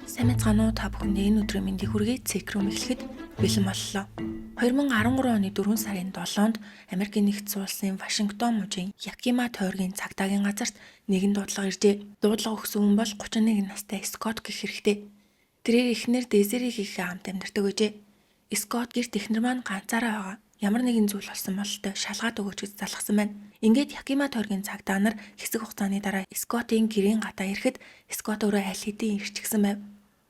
Сайн мэцгаана уу, та бүхэндээ энэ өдрийн мэндийг хүргэе. Цекрум эхлэхэд бэлэн боллоо. 2013 оны 4 сарын 7-нд Америкийн нэгдсэн улсын Вашингтон мужийн Якима тойргийн цагдаагийн газарт нэгэн дуудлага иржээ. Дуудлага өгсөн хүн бол 31 настай Скотт гэх хэрэгтэй. Тэрээр эхнэр Дезери гэх хамт амьдардаг байжээ. Скотт гэрт эхнэр маань ганцаараа байгаа. Ямар нэгэн зүйл болсон бололтой шалгаад өгөөч гэж залгасан байна. Ингээд Якима тойргийн цагдаа нар хэсэг хугацааны дараа Скоттын гэрийн гадаа ирэхэд Скотт өөрөө аль хэдийн ирчихсэн байв.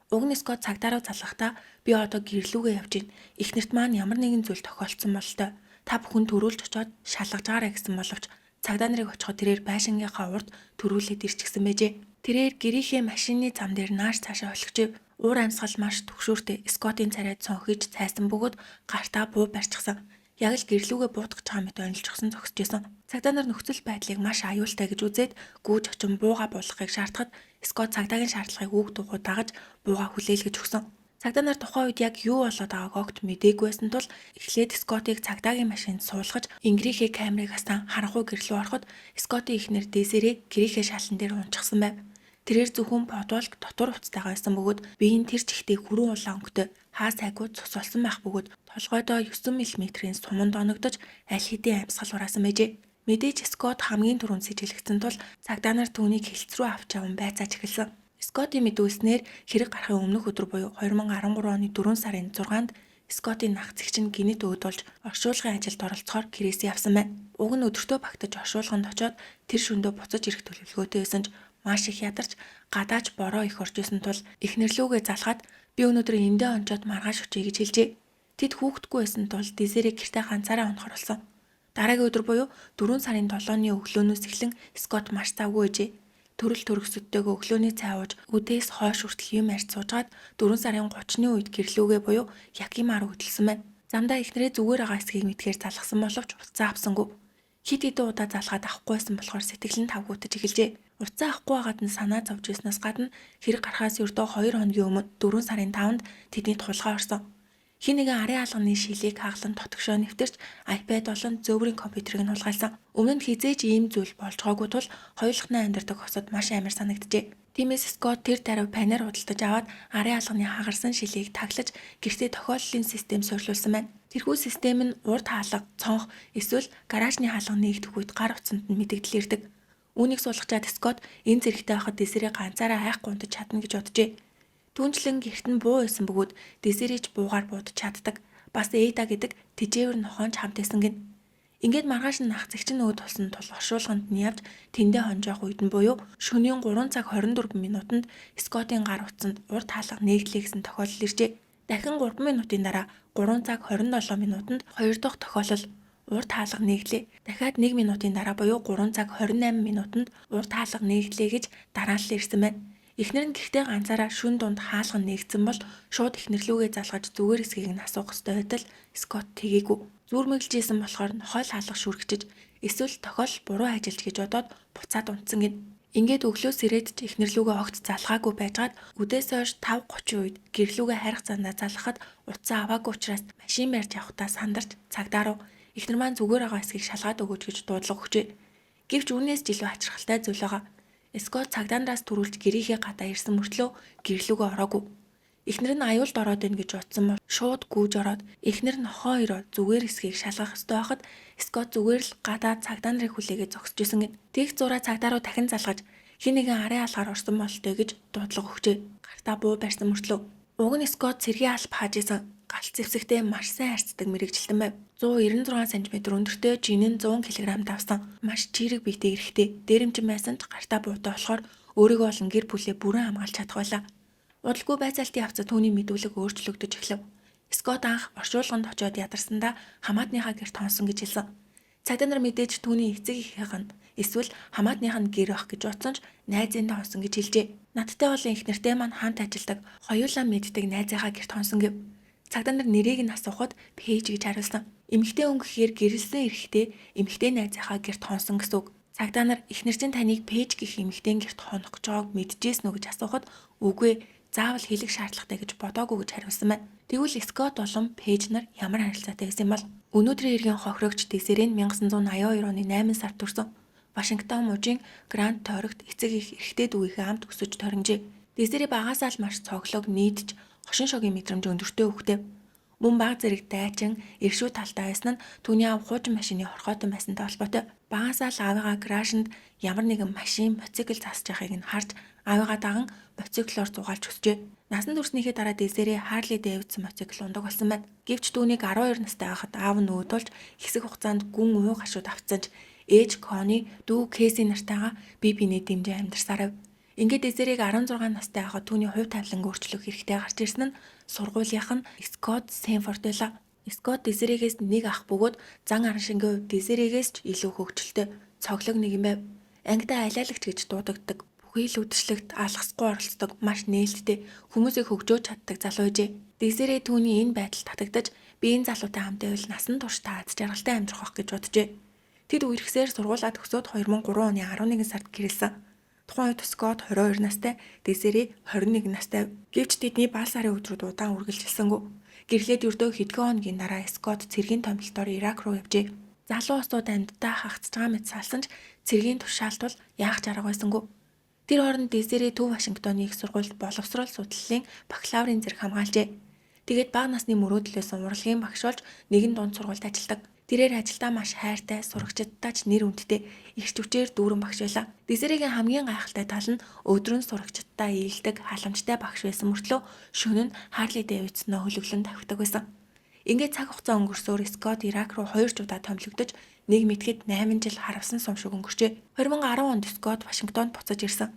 Уг нь Скотт цагдаа руу залгахдаа би одоо гэрлүүгээ явж гин. Эхнэрт маань ямар нэгэн зүйл тохиолдсон бололтой. Та бүхэн төрүүлж очиод шалгаж байгаарай гэсэн боловч цагдаа нарыг очиход тэрээр байшингийнхаа урд төрүүлээд ирчихсэн байжээ. Тэрээр гэрийнхээ машины зам дээр нааш цаашаа олгожээ. Уур амьсгал маш түгшүүртэй. Скоттын царай цонхиж цайсан бөгөөд гартаа буу барьчихсан. Яг л гэрлүүгээ буутгах байгаа мэт онилчихсан зогсож исэн. Цагдаа нар нөхцөл байдлыг маш аюултай гэж үзээд гүйж очин бууга буулгахыг шаардахад Скотт цагдаагийн шаардлагыг үг дуугүй дагаж бууга хүлээлгэж өгсөн. Цагдаа нар тухайн үед яг юу болоод байгааг огт мдээгүй байсан тул эхлээд Скоттыг цагдаагийн машинд суулгаж энгэрийнхээ камерыг асаан харанхуй гэрлүү ороход Скоттын эхнэр Дезире гэрийнхээ шалан дээр унчихсан байв. Тэрээр зөвхөн подволк дотор хувцастайгаа байсан бөгөөд биеийн тэр чигтээ хүрэн улаан өнгөтэй хаа сайгүй цус болсон байх бөгөөд толгойдоо 9 мм-ийн суманд оногдож аль хэдийн амьсгал ураасан байжээ. Мэдээж Скотт хамгийн түрүүнд сэжиглэгдсэн тул цагдаа нар түүнийг хэлц рүү авч яван байцааж эхэлсэн. Скоттын мэдүүлснээр хэрэг гарахын өмнөх өдөр буюу 2013 оны 4 сарын 6-нд Скоттын нах зэгч нь гинэт өөд болж оршуулгын ажилд оролцохоор гэрээсээ явсан байна. Уг нь өдөртөө багтаж оршуулганд очиод тэр шөндөө буцаж ирэх төлөвлөгөөтэй байсан ч маш их ядарч гадаач бороо их орж исэн тул эхнэрлүүгээ залгаад би өнөөдөр эндээ онцоод маргааш өчье гэж хэлжээ. Тэд хүүхдгүй байсан тул Дезире гэртээ ганцаараа унахар болсон. Дараагийн өдөр буюу 4 сарын 7-ны өглөөнөөс эхлэн Скотт маш завгүй байжээ. Төрөл төрөсөдтэйгөө өглөөний цай ууж үдээс хойш хүртэл юм ярьж суужгаад 4 сарын 30-ны үед гэрлүүгээ буюу Якима руу хөдөлсөн байна. Замдаа эхнэрээ зүгээр байгаа эсхийг мэдхээр залгасан боловч утсаа авсангүй. Хэд хэдэн удаа залгаад авахгүй байсан болохоор сэтгэл нь тавгуутаж эхэлжээ. Утсаа авахгүй байгаад нь санаа зовж ирснээс гадна хэрэг гарахаас ердөө 2 хоногийн өмнө 4 сарын 5-нд тэдний тулгаа орсон. Хэн нэгэн арын алганы шилийг хаглан дотгошоо нэвтэрч iPad болон зөөврийн компьютерыг нь хулгайлсан. Өмнө нь хэзээ ч ийм зүйл болжгоогүй тул хоёулахнаа амьдардаг хосод маш амар санагджээ. Тиймээс Скотт тэр даруй панер худалдаж аваад арын алганы хагарсан шилийг таглаж гэртээ тохиоллын систем суурилуулсан байна. Тэрхүү систем нь урд хаалга, цонх эсвэл гаражны хаалга нээгдэх үед гар утсанд нь мэдэгдэл ирдэг. Үүнийг суулгачаад Скотт энэ зэрэгтэй байхад Дезире ганцаараа айхгүй унтаж чадна гэж боджээ. Түүнчлэн гэрт нь буу байсан бөгөөд Дезире ч буугаар буудаж чаддаг. Бас Эйда гэдэг тэжээвэр нохойн ч хамт байсан гэнэ. Ингээд маргааш нь ах зэгч нь өөд болсон тул оршуулганд нь явж тэндээ хонжоох үед нь буюу шөнийн 3 цаг 24 минутанд Скоттын гар утсанд урд хаалга нээгдлээ гэсэн тохиолдол иржээ. Дахин 3 минутын дараа 3 цаг 27 минутанд хоёр дахь тохиолдол урд хаалга нээгдлээ. Дахиад 1 минутын дараа буюу 3 цаг 28 минутанд урд хаалга нээгдлээ гэж дараалал ирсэн байна. Эхнэр нь гэртээ ганцаараа шүн дунд хаалга нээгдсэн бол шууд эхнэрлүүгээ залгаж зүгээр эсхийг нь асуух ёстой байтал Скотт тэгээгүй. Зүүрмэглэж исэн болохоор нохой л хаалга шүргчиж эсвэл тохиолдол буруу ажиллаж гэж бодоод буцаад унтсан гэнэ. Ингээд өглөөс ирээд ч эхнэрлүүгээ огт залгаагүй байжгаад үдээс хойш 5:30 үед гэрлүүгээ хайрах зандаа залгахад утсаа аваагүй учраас машин барьж явахдаа сандарч цагдаа руу эхнэр маань зүгээр байгаа эсхийг шалгаад өгөөч гэж дуудлага өгчээ. Гэвч үүнээс ч илүү ачирхалтай зүйл байгаа. Скотт цагдаа нараас түрүүлж гэрийнхээ гадаа ирсэн мөртлөө гэрлүүгээ ороогүй. Эхнэр нь аюулд ороод байна гэж бодсон бол шууд гүйж ороод эхнэр нь нохой хоёроо зүгээр эсхийг шалгах ёстой байхад Скотт зүгээр л гадаа цагдаа нарыг хүлээгээд зогсож исэн гэнэ. Тэгэх зураа цагдаа руу дахин залгаж хэн нэгэн арын алгаар орсон бололтой гэж дуудлага өгчээ. Гартаа буу барьсан мөртлөө. Уг нь Скотт цэргийн алба хааж исэн. Галт зэвсэгтэй маш сайн харьцдаг мэргэжилтэн байв. 196 см өндөртэй, жинэн 100 кг давсан. Маш чирэг биетэй эрэгтэй. Дээрэмчин байсан ч гартаа буутай болохоор өөрийгөө болон гэр бүлээ бүрэн хамгаалж чадах байлаа. Удалгүй байцаалтын явцад түүний мэдүүлэг өөрчлөгдөж эхлэв. Скотт анх оршуулганд очиод ядарсандаа хамаатныхаа гэрт хонсон гэж хэлсэн. Цагдаа нар мэдээж түүний эцэг эхийнх нь эсвэл хамаатных нь гэр байх гэж бодсон ч найзындаа хонсон гэж хэлжээ. Надтай болон эхнэртэй маань хамт ажилладаг, хоёулаа мэддэг найзынхаа гэрт хонсон гэв. Цагдаа нар нэрийг нь асуухад Пейж гэж хариулсан. Эмэгтэй хүн гэхээр гэрэлсэн эрэгтэй эмэгтэй найзынхаа гэрт хонсон гэсэн үг. Цагдаа нар эхнэр чинь таныг Пейж гэх эмэгтэйн гэрт хонох гэж байгааг мэджээсэн үү гэж асуухад үгүй заавал хэлэх шаардлагатай гэж бодоогүй гэж хариулсан байна. Тэгвэл Скотт болон Пейж нар ямар харилцаатай байсан юм бол? Өнөөдрийн эргийн хохирогч Дезире нь 1982 оны 8 сард төрсөн. Вашингтон мужийн Гранд тойрогт эцэг эх эрэгтэй дүүгийнхээ хамт өсөж торинжээ. Дезире багасаа л маш цоглог, нийтж хошин шогийн мэдрэмж өндөртэй хүүхдээ. Мөн баг зэрэг дайчин, иршүү талтай байсан нь түүний аав хуучин машины хорхойтон байсантай холбоотой. Багасаа л аавыгаа гаражинд ямар нэгэн машин, мотоцикл засаж байхыг нь харж аавыгаа даган мотоциклоор зугаалж өсжээ. Насан туршнийхээ дараа Дезире Харли Дэвидсон мотоцикл ундаг болсон байна. Гэвч түүнийг 12 настай байхад аав нь үүдулж хэсэг хугацаанд гүн уу гашууд авцсан ч ээж Кони, дүү Кэси нартайгаа бие биенээ дэмжин амьдарсаар байв. Ингээд Дезирэг 16 настай байхад түүний хувь тавиланг өөрчлөх хэрэгтэй гарч ирсэн нь сургуулийнх нь Скотт Сенфорд байлаа. Скотт Дезирэгээс нэг ах бөгөөд зан араншингийн хувьд Дезирэгээс ч илүү хөгжилтэй цоглог нэг юм байв. Ангидаа алиалагч гэж дуудагддаг. Бүхий л үдшилтэд алгасгүй оролцдог, маш нээлттэй, хүмүүсийг хөгжөөж чаддаг залуу байжээ. Дезире түүний энэ байдал татагдаж би энэ залуутай хамт байвал насан турш та аз жаргалтай амьдрах байх гэж боджээ. Тэд үерхсээр сургуулаа төгсөөд 2003 оны 11 сард гэрэлсэн. Тухайн үед Скотт 22 настай, Дезире 21 настай. Гэвч тэдний бал сарын өдрүүд удаан үргэлжилсэнгүй. Гэрлээд ердөө хэдхэн хоногийн дараа Скотт цэргийн томилтоор Ирак руу явжээ. Залуу улсууд амьддаа хагацж байгаа мэт салсан ч цэргийн тушаалт бол яах ч арга байсангүй. Тэр хооронд Дезире Төв Вашингтоны их сургуульд боловсрол судлалын бакалаврын зэрэг хамгаалжээ. Тэгээд бага насны мөрөөдлөөс урлагийн багш болж нэгэн дунд сургуульд ажилладаг. Тэрээр ажилдаа маш хайртай, сурагчидтай ч нэр хүндтэй, эрч хүчээр дүүрэн багш байлаа. Дезирегийн хамгийн гайхалтай тал нь өдөр нь сурагчидтай ийлдэг, халамжтай багш байсан мөртлөө шөнө нь Харли Дэвидсоноо хөлөглөн тавхидаг байсан. Ингээд цаг хугацаа өнгөрсөөр Скотт Ирак руу 2 ч удаа томилогдож, нэг мэтгэд 8 жил харавсан сум шиг өнгөрчээ. 2010 онд Скотт Вашингтонд буцаж ирсэн.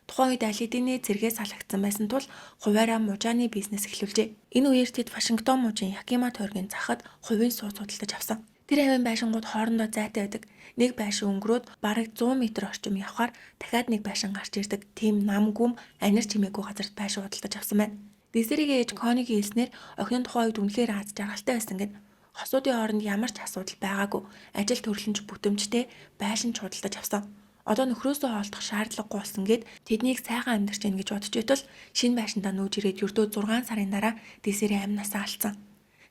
Тухайн үед аль хэдийнэ цэргээс салагдсан байсан тул хувиараа мужааны бизнес эхлүүлжээ. Энэ үеэр тэд Вашингтон мужийн Якима тойргийн захад хувийн сууц худалдаж авсан. Тэр хавийн байшингууд хоорондоо зайтай байдаг. Нэг байшин өнгөрөөд бараг 100 м орчим явхаар дахиад нэг байшин гарч ирдэг. Тийм нам гүм анир чимээгүй газарт байшин худалдаж авсан байна. Дезирегийн ээж Конигийн хэлснээр охин тухайн үед үнэхээр аз жаргалтай байсан гэнэ. Хосуудын хооронд ямар ч асуудал байгаагүй. Ажил төрлөн ч бүтэмжтэй байшин ч худалдаж авсан. Одоо нөхрөөсөө хоолдох шаардлагагүй болсон гэд тэднийг сайхан амьдарч гин гэж бодож байтал шинэ байшиндаа нүүж ирээд ердөө 6 сарын дараа Дезире амь насаа алдсан.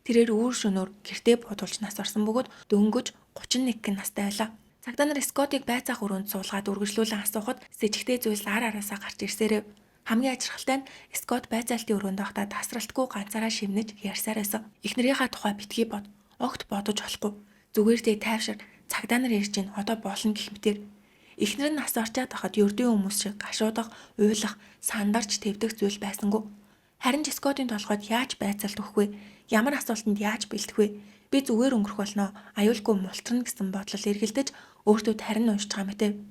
Тэрээр үүр шөнөөр гэртээ буудулж нас орсон бөгөөд дөнгөж 31 гэн настай байлаа. Цагдаа нар Скоттыг байцаах өрөөнд суулгаад үргэлжлүүлэн асуухад сэжигтэй зүйлс ар араасаа гарч ирсээрээ. Хамгийн ажиргалтай нь Скотт байцаалтын өрөөнд байхдаа тасралтгүй ганцаараа шивнэж ярьсаар байсан. Эхнэрийнхаа тухай битгий бод. Огт бодож болохгүй. Зүгээр дээ тайвшир. Цагдаа нар ярьж гин одоо болно гэх мэтэр. Эхнэр нь нас орчаад байхад ердийн хүмүүс шиг гашуудах, уйлах, сандарч тэвдэх зүйл байсангүй. Харин ч Скоттын толгойд яаж байцаалт өгөх вэ? Ямар асуултанд яаж бэлдэх вэ? Би зүгээр өнгөрөх болно. Аюулгүй мултрна гэсэн бодлол эргэлдэж өөртөө тарин уншиж байгаа мэт.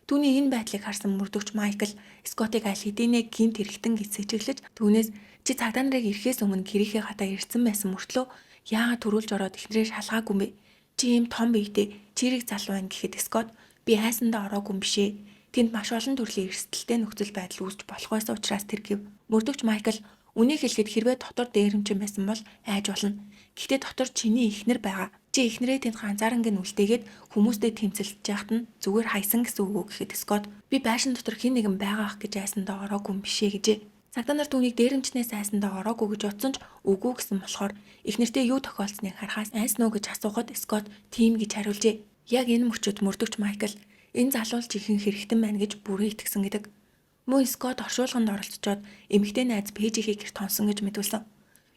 Түүний энэ байдлыг харсан мөрдөгч Майкл Скоттыг аль хэдийнэ гэмт хэрэгтэн гэж сэжиглэж түүнээс чи цагдаа нарыг ирэхээс өмнө гэрийнхээ гадаа ирсэн байсан мөртлөө яагаад төрүүлж ороод эхнэрээ шалгаагүй юм бэ? Чи ийм том биетэй чирэг залуу байна гэхэд Скотт би хайсандаа ороогүй юм бишээ. Тэнд маш олон төрлийн эрсдэлтэй нөхцөл байдал үүсч болох байсан учраас тэр гэв. Мөрдөгч Майкл үнийг хэлэхэд хэрвээ дотор дээрэмчин байсан бол айж болно. Гэхдээ дотор чиний эхнэр байгаа. Чи эхнэрээ тэнд ганцааранг нь үлдээгээд хүмүүстэй тэмцэлдэж яхад нь зүгээр хайсан гэсэн үг үү гэхэд Скотт би байшин дотор хэн нэгэн байгаа ах гэж айсандаа ороогүй юм бишээ гэжээ. Цагдаа нар түүнийг дээрэмчнээс айсандаа ороогүй гэж бодсон ч үгүй гэсэн болохоор эхнэртээ юу тохиолдсныг харахаас айсан уу гэж асуухад Скотт тийм гэж хариулжээ. Яг энэ мөчөд мөрдөгч Майкл энэ залуу л жинхэнэ хэрэгтэн байна гэж бүрэн итгэсэн гэдэг. Мөн Скотт оршуулганд оролцочоод эмэгтэй найз Пэжийнхээ гэрт хонсон гэж мэдүүлсэн.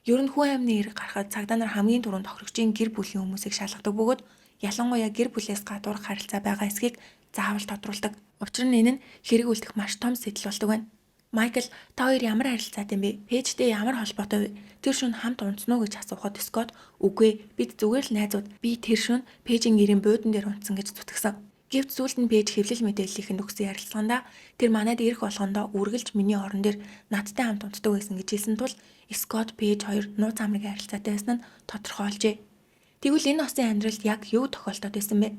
Ер нь хүн амны эрг гарахад цагдаа нар хамгийн түрүүнд тохирогчийн гэр бүлийн хүмүүсийг шалгадаг бөгөөд ялангуяа гэр бүлээс гадуурх харилцаа байгаа эсэхийг заавал тодруулдаг. Учир нь энэ нь хэрэг үлдэх маш том сэтэл болдог байна. Майкл та хоёр ямар харилцаатай юм бэ? Пэжтэй ямар холбоотой вэ? Тэр шөнө хамт унтсан уу гэж асуухад Скотт үгүй бид зүгээр л найзууд. Би тэр шөнө Пэжийн гэрийн буудан дээр унтсан гэж зүтгэсэн. Гэвч сүүлд нь Пэж хэвлэл мэдээллийнхэнд өгсөн ярилцлаганда тэр манайд ирэх болгондоо үргэлж миний орон дээр надтай хамт унтдаг байсан гэж хэлсэн тул Скотт Пэж хоёр нууц амраг харилцаатай байсан нь тодорхойлжээ. Тэгвэл энэ осын амьдралд яг юу тохиолдоод байсан бэ?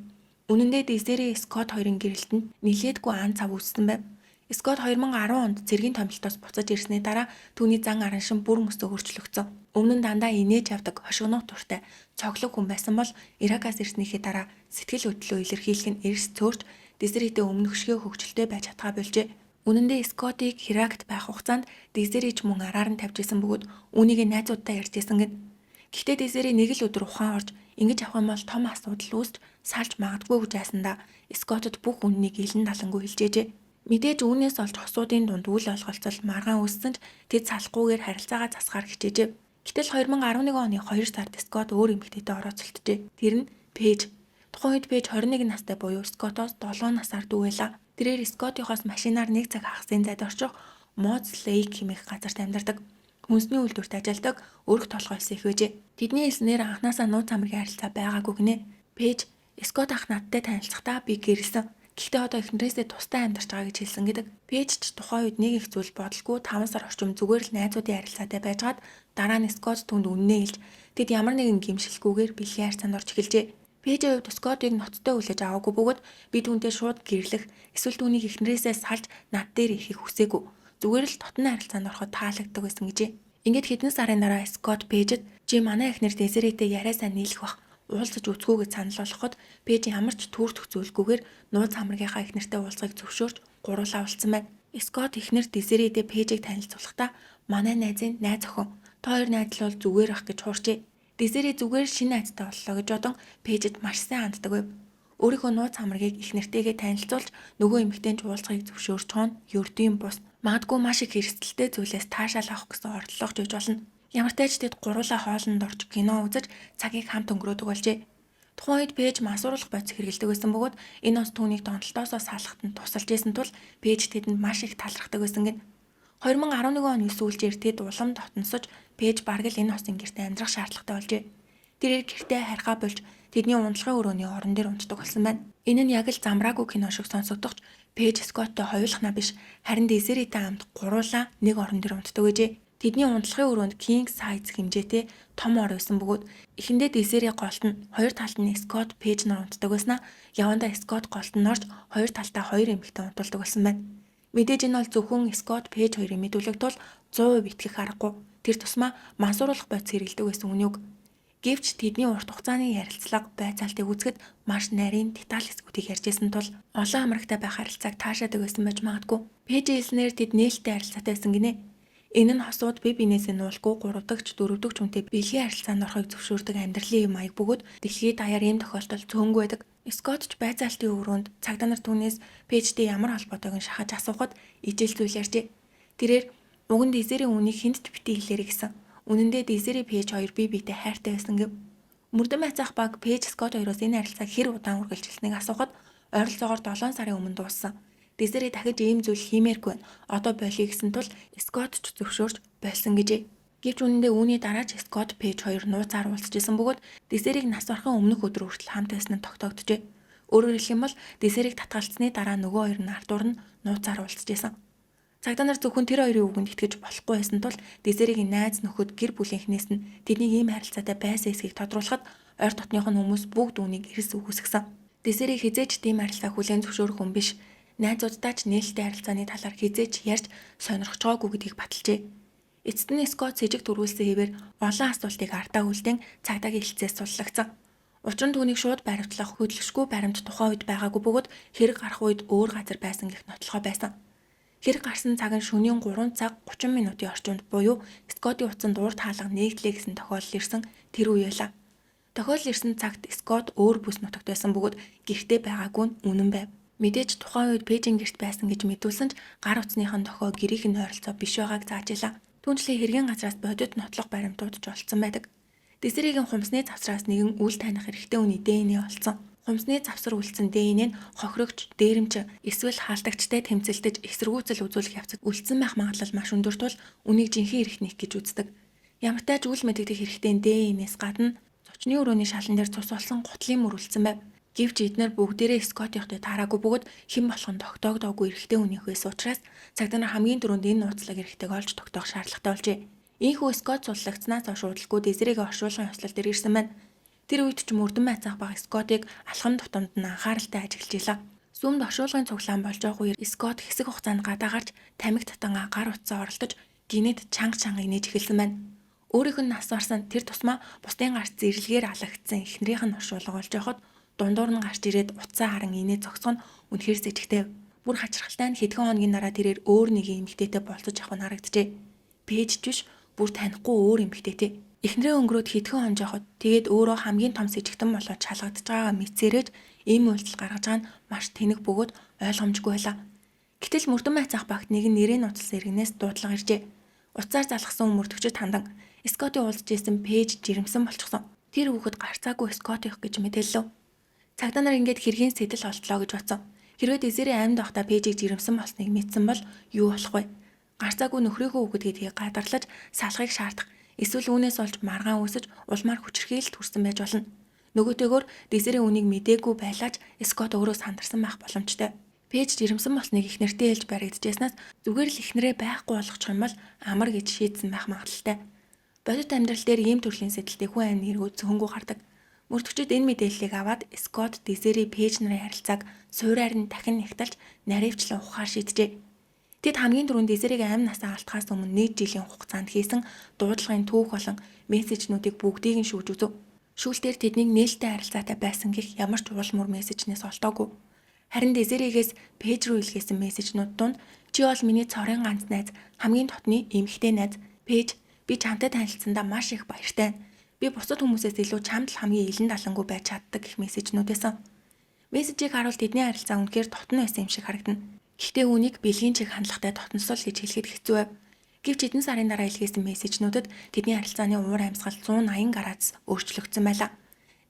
Үнэн дээр Дезире Скотт хоёрын гэрэлтэнд нилээдгүй ан цав үүссэн байв. Скотт 2010 онд цэргийн томилтоос буцаж ирсний дараа түүний зан араншин бүр мөсөө өөрчлөгдсөн. Өмнө нь дандаа инээж явдаг, хошигнох дуртай, цоглог хүн байсан бол Иракаас ирснийхээ дараа сэтгэл хөдлөлөө илэрхийлэх нь эрс цөөрч Дезиретэй өмнөх шигээ хөгжилтэй байж чадхаа болжээ. Үнэн дээр Скоттыг Иракт байх хугацаанд Дезире ч мөн араар нь тавьж исэн бөгөөд үүнийг найзуудтай ярьж исэн гэнэ. Гэхдээ Дезире нэг л өдөр ухаан орж ингэж авах юм бол том асуудал үүсч салж магадгүй гэж айсандаа Скоттод бүх үннийг илэн далангүй хэлжээжээ. Мэдээж үүнээс олж хосуудын дунд үл ойлголцол маргаан үүссэн ч тэд салахгүйгээр харилцаагаа засахаар хичээжээ. Гэтэл 2011 оны 2 сард Скотт өөр эмэгтэйтэй орооцолджээ. Тэр нь Пэйж. Тухайн үед Пэйж 21 настай буюу Скоттоос 7 насаар дүү байлаа. Тэрээр Скоттынхоос машинаар 1 цаг хагасын зайд орчих Моц Лейк хэмээх газарт амьдардаг. Хүнсний үйлдвэрт ажилладаг, өрх толгойлсон их байжээ. Тэдний хэлснээр анхнаасаа нууц амргийн харилцаа байгаагүй гинэ. Пэйж Скотт ах надтай танилцахдаа би гэрэлсэн. Гэхдээ одоо эхнэрээсээ тусдаа амьдарч байгаа гэж хэлсэн гэдэг. Пэйж ч тухайн үед нэг их зүйл бодолгүй 5 сар орчим зүгээр л найзуудын харилцаатай байжгаад дараа нь Скотт түүнд үнэнээ хэлж тэд ямар нэгэн гэмшилгүйгээр бэлгийн харьцаанд орж эхэлжээ. Пэйжийн хувьд Скоттыг ноцтой хүлээж аваагүй бөгөөд би түүнтэй шууд гэрлэх эсвэл түүнийг эхнэрээсээ салж над дээр ирэхийг хүсээгүй. Зүгээр л дотны харилцаанд ороход таалагддаг байсан гэжээ. Ингээд хэдэн сарын дараа Скотт Пэйжэд чи манай эхнэр Дезирэтэй яриа сайн нийлэх бах уулзаж үзэхгүй гэж санал болгоход Пэйж ямар ч түүртэх зүйлгүйгээр нууц хамрагийнхаа эхнэртэй уулзахыг зөвшөөрч гуруулаа уулзсан байна. Скотт эхнэр Дезирэдээ Пэйжийг танилцуулахдаа манай найзын найз охин та хоёр найзлуул зүгээр ах гэж хуурчээ. Дезире зүгээр шинэ найзтай боллоо гэж бодон Пэйжэд маш сайн ханддаг байв. Өөрийнхөө нууц хамрагийг эхнэртэйгээ танилцуулж нөгөө эмэгтэй нь ч уулзахыг зөвшөөрч хоон ердийн бус магадгүй маш их эрсдэлтэй зүйлээс таашаал авах гэсэн оролдлого жийж болно. Ямар ч тач тэд гуруулаа хоолнд орж кино үзэж цагийг хамт өнгөрөөдөг болжээ. Тухайн үед Пэйж мансууруулах бодис хэрэглэдэг байсан бөгөөд энэ ус түүнийг донтолтоосоо салахад нь тусалж исэн тул Пэйж тэдэнд маш их талархдаг байсан гин. 2011 оны сүүлчээр тэд улам дотносож Пэйж бараг л энэ хосын гэртээ амьдрах шаардлагатай болжээ. Тэрээр гэртээ харьхаа болж тэдний унтлагын өрөөний орон дээр унтдаг болсон байна. Энэ нь яг л замраагүй кино шиг сонсогдох ч Пэйж Скотттой хоёулахнаа биш харин Дезирэтэй хамт гуруулаа нэг орон дээр унтдаг гэжээ. Тэдний унтлагын өрөөнд king size хэмжээтэй том ор байсан бөгөөд эхэндээ Дезире голд нь хоёр талд нь Скотт Пэйж нар унтдаг байснаа явандаа Скотт голд нь орж хоёр талдаа хоёр эмэгтэй унтуулдаг болсон байна. Мэдээж энэ бол зөвхөн Скотт Пэйж хоёрын мэдүүлэг тул 100% итгэх аргагүй. Тэр тусмаа мансууруулах бодис хэрэглэдэг байсан үний үг. Гэвч тэдний урт хугацааны ярилцлага байцаалтыг үзэхэд маш нарийн деталь хэсгүүдийг ярьж исэн тул олон амрагтай байх харилцааг таашаадаг байсан байж магадгүй. Пэйж хэлснээр тэд нээлттэй харилцаатай байсан гинэ. Энэ нь хосууд бие биенээсээ нуулгүй 3 дахь 4 дахь хүнтэй бэлгийн харилцаанд орохыг зөвшөөрдөг амьдралын юм маяг бөгөөд дэлхийд даяар ийм тохиолдол цөөнгүй байдаг. Скотт ч байцаалтын өрөөнд цагдаа нар түүнээс Пэйжтэй ямар холбоотойг нь шахаж асуухад ижил зүйл ярьжээ. Тэрээр уг нь Дезирийн үнийг хүнд ч битгий хэлээрэй гэсэн. Үнэн дээр Дезире Пэйж хоёр бие биетэй хайртай байсан гэв. Мөрдөн байцаах баг Пэйж Скотт хоёроос энэ харилцааг хэр удаан үргэлжилснийг асуухад ойролцоогоор 7 сарын өмнө дууссан. Дезире дахиж ийм зүйл хиймээргүй байна. Одоо болиё гэсэн тул Скотт ч зөвшөөрч болсон гэжээ. Гэвч үнэндээ үүний дараа ч Скотт Пэйж хоёр нууцаар уулзчихсан бөгөөд Дезирийг нас барахын өмнөх өдөр хүртэл хамт байсан нь тогтоогджээ. Өөрөөр хэлэх юм бол Дезирийг татгалцсны дараа нөгөө хоёр нь ардуур нь нууцаар уулзчихсан. Цагдаа нар зөвхөн тэр хоёрын үгэнд итгэж болохгүй байсан тул Дезирегийн найз нөхөд гэр бүлийнхнээс нь тэднийг ийм харилцаатай байсан эсэхийг тодруулахад ойр дотных нь хүмүүс бүгд үүнийг эрс үгүйсгэсэн. Дезире хэзээ ч тийм харилцаа хүлээн зөвшөөрөх хүн биш. Найзууддаа ч нээлттэй харилцааны талаар хэзээ ч ярьж сонирхож байгаагүй гэдгийг баталжээ. Эцэст нь Скотт сэжиг түрүүлсэн хэвээр олон асуултыг ардаа үлдээн цагдаагийн хэлцээс суллагдсан. Учир нь түүнийг шууд баривтлах хөдөлшгүй баримт тухайн үед байгаагүй бөгөөд хэрэг гарах үед өөр газар байсан гэх нотлохоо байсан. Хэрэг гарсан цаг нь шөнийн 3 цаг 30 минутын орчимд буюу Скоттын утсанд урд хаалга нээгдлээ гэсэн тохиолдол ирсэн тэр үе байлаа. Тохиолдол ирсэн цагт Скотт өөр бүс нутагт байсан бөгөөд гэртээ байгаагүй нь үнэн байв. Мэдээж тухайн үед Пэйжийн гэрт байсан гэж мэдүүлсэн ч гар утасных нь дохио гэрийнх нь ойролцоо биш байгааг зааж илаа. Түүнчлэн хэргийн газраас бодит нотлох баримтууд ч олцсон байдаг. Дезирегийн хумсны завсраас нэгэн үл таних эрэгтэй хүний ДНХ олцсон. Хумсны завсар үлдсэн ДНХ нь хохирогч, дээрэмч эсвэл хаалтагчтай тэмцэлдэж эсэргүүцэл үзүүлэх явцад үлдсэн байх магадлал маш өндөр тул үнийг жинхэнэ эрхтнийх гэж үздэг. Ямартай ч үл мэдэгдэх эрэгтэй ДНХ-ээс гадна зочны өрөөний шалан дээр цус болсон гутлын мөр үлдсэн байв. Гэвч эднэр бүгдээрээ Скоттынхтой таараагүй бөгөөд хэн болох нь тогтоогдоогүй эрэгтэй хүнийх байсан учраас цагдаа нар хамгийн түрүүнд энэ нууцлаг эрэгтэйг олж тогтоох шаардлагатай болжээ. Ийнхүү Скотт суллагдсанаас хойш удалгүй Дезирегийн оршуулгын ёслол дээр ирсэн байна. Тэр үед ч мөрдөн байцаах баг Скоттыг алхам тутамд нь анхааралтай ажиглаж илаа. Сүмд оршуулгын цуглаан болж байгаа үеэр Скотт хэсэг хугацаанд гадаа гарч тамхи татангаа гар утсаа оролдож гинэд чанга чангыг нээж эхэлсэн байна. Өөрийнх нь нас барсан тэр тусмаа бусдын гарт зэрлэгээр алагдсан эхнэрийнх нь оршуулга болж байхад дундуур нь гарч ирээд утсаа харан инээ зогсох нь үнэхээр сэжигтэй. Бүр хачирхалтай нь хэдхэн хоногийн дараа тэрээр өөр нэгэн эмэгтэйтэй болцож авах нь харагджээ. Пэйж ч биш бүр танихгүй өөр эмэгтэйтэй. Эхнэрээ өнгөрөөд хэдхэн хон жоохот тэгээд өөрөө хамгийн том сэжигтэн болоод шалгагдж байгаагаа мэдсээрэж ийм үйлдэл гаргаж байгаа нь маш тэнэг бөгөөд ойлгомжгүй байлаа. Гэтэл мөрдөн майцаах багт нэг нь нэрээ нууцлсан иргэнээс дуудлага иржээ. Утсаар залгасан мөрдөгчд хандан Скоттын уулзж исэн Пейж жирэмсэн болчихсон. Тэр хүүхэд гарцаагүй Скоттынх гэж мэдээллээ. Цагдаа нар ингээд хэргийн сэтэл олдлоо гэж бодсон. Хэрвээ Дезири амьд байхдаа Пейжийг жирэмсэн болсныг мэдсэн бол юу болох вэ? Гарцаагүй нөхрийнхөө хүүхэд гэдгийг гадарлаж салахыг шаардах. Эсвэл үүнээс олж маргаан үүсэж улмаар хүчирхийлэл төрсэн байж болно. Нөгөөтэйгөр Дезири үнийг мдээгүй байлаач Скотт өөрөө сандарсан байх боломжтой. Пейж жирэмсэн болсныг их нэртэй хэлж баригдажсанаас зүгээр л эхнэрээ байхгүй болгочих юм бол амар гэж шийдсэн байх магадлалтай. Бодит амьдрал дээр ийм төрлийн сэтэлтэй хүн амь нэргүүд зөхөнгүү гардаг. Мөрдөгчид энэ мэдээллийг аваад Скотт, Дезири, Пейж нарын харилцааг суураар нь дахин нягталж наривчлан ухаар шийджээ. Тэд хамгийн түрүүнд Дезириг амь насаа алдахаас өмнө нэг жилийн хугацаанд хийсэн дуудлагын түүх болон мессежнүүдийг бүгдийг нь шүүж үзэв. Шүүлтээр тэднийг нээлттэй харилцаатай байсан гэх ямар ч уул мөр мессежнээс олдоогүй. Харин Дезиригээс Пейж рүү илгээсэн мессежнүүд дунд чи бол миний цорын ганц найз, хамгийн дотны эмэгтэй найз, Пейж би чамтай танилцсандаа маш их баяртай. Би бусад хүмүүсээс илүү чамд л хамгийн илэн далангүй байж чаддаг гэх мессежнүүд байсан. Мессежийг харуул тэдний харилцаа үнэхээр дотно байсан юм шиг харагдана. Гэхдээ үүнийг бэлгийн чиг хандлагатай дотносол гэж хэлэхэд хэцүү байв. Гэвч хэдэн сарын дараа илгээсэн мессежнүүдэд тэдний харилцааны уур амьсгал 180 градус өөрчлөгдсөн байлаа.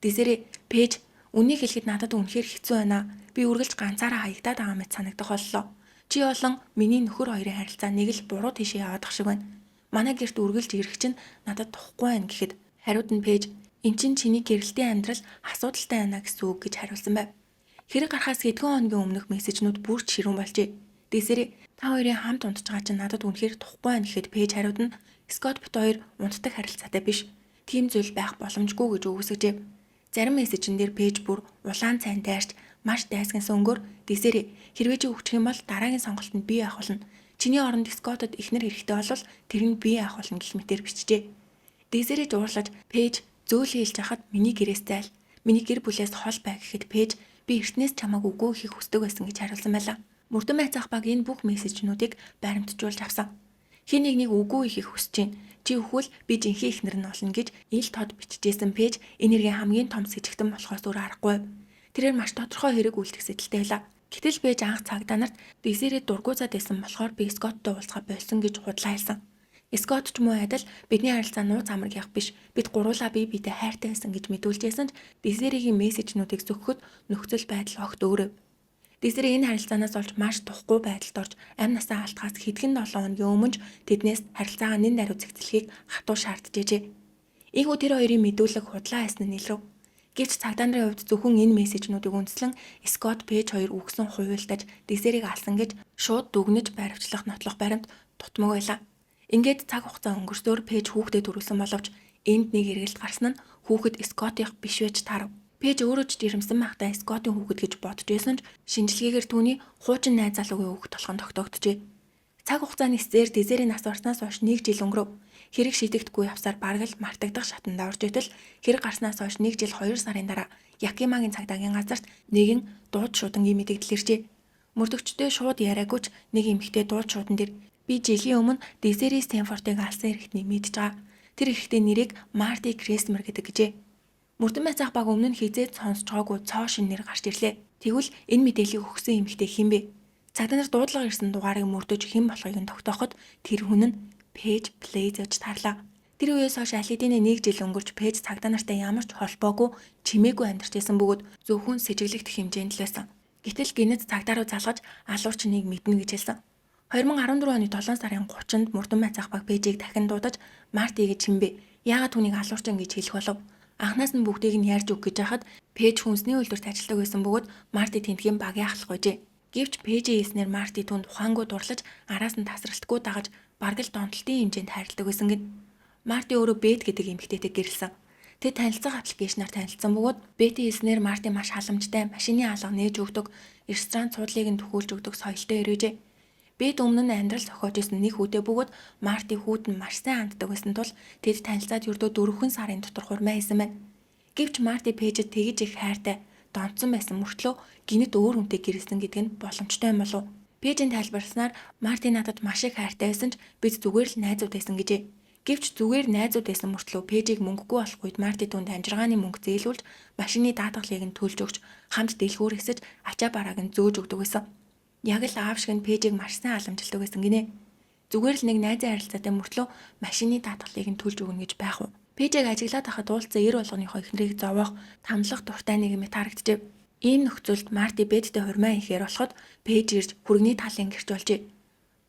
Дезири Пейж үнийг хэлэхэд надад үнэхээр хэцүү байна. Би үргэлж ганцаараа хаягдаад байгаа мэт санагдах боллоо. Чи болон миний нөхөр хоёрын харилцаа нэг л буруу тийшээ яваадах шиг байна. Манай гэрт үргэлж ирэх чинь надад тухгүй байна гэхэд хариуд нь Пейж эн чинь чиний гэрэлтийн амьдрал асуудалтай байна гэсэн үг гэж хариулсан байв. Хэрэг гарахаас хэдхэн хоногийн өмнөх мессежнүүд бүр ч ширүүн болжээ. Дезири та хоёрын хамт унтж байгаа чинь надад үнэхээр тухгүй байна гэхэд Пейж хариуд нь Скотт бит хоёр унтдаг харилцаатай биш. Тийм зүйл байх боломжгүй гэж үгүйсгэжээ. Зарим мессежин дээр Пейж бүр улаан цайн дайрч маш дайсагнасан өнгөөр Дезири хэрвээ чи өгчих юм бол дараагийн сонголт нь би авах болно. Чиний оронд Скоттод эхнэр хэрэгтэй болвол тэр нь би авах болно гэх мэтэр бичжээ. Дезири жуурлаж Пейж зөөлөн хэлж хахад миний гэрээс зайл. Миний гэр бүлээс хол бай гэхэд Пейж би эртнээс чамайг үгүй гэхийг хүсдэг байсан гэж хариулсан байлаа. Мөрдөн майцаах баг энэ бүх мессежнүүдийг баримтжуулж авсан. Хэн нэгнийг үгүй гэхийг хүсэж байна. Чи өхвөл би жинхэнэ эхнэр нь болно гэж ил тод бичижсэн Пейж энэ хэргийн хамгийн том сэжигтэн болохоос өөр аргагүй. Тэрээр маш тодорхой хэрэг үлдэх сэтэлтэй байлаа. Гэтэл Пейж анх цагдаа нарт Дезири дургуй зад байсан болохоор би Скотттой уулзахаа больсон гэж худлаа хэлсэн. Скотт ч муу адил бидний харилцаа нууц амраг явах биш. Бид гуруулаа бие биедээ хайртай байсан гэж мэдүүлжсэн ч Дезиригийн мессежнүүдийг зөгөхөд нөхцөл байдал огт өөрөв. Дезири энэ харилцаанаас олж маш тухгүй байдалд орж амь насаа алдахаас хэдхэн 7 хоногийн өмнө ч тэднээс харилцаагаа нэн даруй зэгцлэхийг хатуу шаарджээ. Ийхүү тэр хоёрын мэдүүлэг худлаа хайсан нь илрэв. Гэвч цагдаа нарын хувьд зөвхөн энэ мессежнүүдийг үндэслэн Скотт Пейж хоёр үгсэн хувилдаж Дезириг алсан гэж шууд дүгнэж баривчлах нотлох баримт дутмаг байлаа. Ингээд цаг хугацаа өнгөрсөөр Пейж хүүхдэд төрүүлсэн боловч энд нэг эргэлт гарсан нь хүүхэд Скоттынх биш байж таарав. Пейж өөрөө ч жирэмсэн байхдаа Скоттын хүүхэд гэж бодож байсан ч шинжилгээгээр түүний хуучин найз залуугийн хүүхэд болох нь тогтоогджээ. Цаг хугацааны эсээр Дезири нас барснаас хойш 1 жил өнгөрөв. Хэрэг шийдэгдэхгүй явсаар бараг л мартагдах шатанд орж итэл хэрэг гарснаас хойш 1 жил 2 сарын дараа Якимагийн цагдаагийн газарт нэгэн дууд шуудангийн мэдэгдэл иржээ. Мөрдөгчдөө шууд яриаггүй ч нэг эмэгтэй дууд шуудан дээр би жилийн өмнө Дезири Стэнфордыг алсан эрэгтнийг мэдж байгаа. Тэр эрэгтэй нэрийг Марти Кресмер гэдэг гэжээ. Мөрдөн байцаах баг өмнө нь хизээд сонсож байгаагүй цоо шин нэр гарч ирлээ. Тэгвэл энэ мэдээллийг өгсөн эмэгтэй хэн бэ? Цагдаа нар дуудлага ирсэн дугаарыг мөрдөж хэн болохыг нь тогтооход тэр хүн нь Пейж Блейз гэж таарлаа. Тэр үеэс хойш аль хэдийн 1 жил өнгөрч Пейж цагдаа нартай ямар ч холбоогүй, чимээгүй амьдарч байсан бөгөөд зөвхөн сэжиглэгдэх хэмжээнд л байсан. Гэтэл гинэт цагдаа руу залгаж алуурчныг мэднэ гэж хэлсэн. 2014 оны 7 сарын 30-нд мөрдөн майцаах баг Пейжийг дахин дуудаж Марти гэж хэн бэ? Яагаад түүнийг алуурчин гэж хэлэх болов? Анхнаас нь бүгдийг нь ярьж өг гэж хахад Пейж хүнсний үйлдвэрт ажилладаг байсан бөгөөд Марти тентгийн багийн ахлах байжээ. Гэвч Пейжийн хэлснээр Марти түүнд ухаангүй дурлаж араас нь тасралтгүй дагаж бараг л донтолтын хэмжээнд хайрладаг байсан гин. Марти өөрөө Бет гэдэг эмэгтэйтэй гэрэлсэн. Тэд танилцах аппликейшнаар танилцсан бөгөөд Бетийн хэлснээр Марти маш халамжтай, машины алга нээж өгдөг, ресторан цуудлыг нь төхөөлж өгдөг соёлтой ирээжээ. Бет өмнө нь амьдрал зохиож исэн нэг хүүтэй бөгөөд Марти хүүд нь маш сайн ханддаг байсан тул тэд танилцаад ердөө 4 сарын дотор хурмаа хийсэн байна. Гэвч Марти Пейжэд тэгэж их хайртай, донтсон байсан мөртлөө гинэт өөр хүнтэй гэрэлсэн гэдэг нь боломжтой юм болов. Пейжийн тайлбарласнаар Марти надад маш их хайртай байсан ч бид зүгээр л найзууд байсан гэжээ. Гэвч зүгээр найзууд байсан мөртлөө Пейжийг мөнгөгүй болох үед Марти түүнд амжиргааны мөнгө зээлүүлж, машины даатгалыг нь төлж өгч, хамт дэлгүүр хэсэж, ачаа барааг нь зөөж өгдөг байсан. Яг л аав шиг нь Пэжийг маш сайн халамжилдаг байсан гинэ. Зүгээр л нэг найзын харилцаатай мөртлөө машины даатгалыг нь төлж өгнө гэж байх уу? Пэжийг ажиглаад байхад уулзсан эр болгоныхоо эхнэрийг зовоох, тамлах дуртай нэг юм харагджээ. Ийм нөхцөлд Марти Бэдтэй хурмаа ихээр болоход Пэж ирж хүргэний талын гэрч болжээ.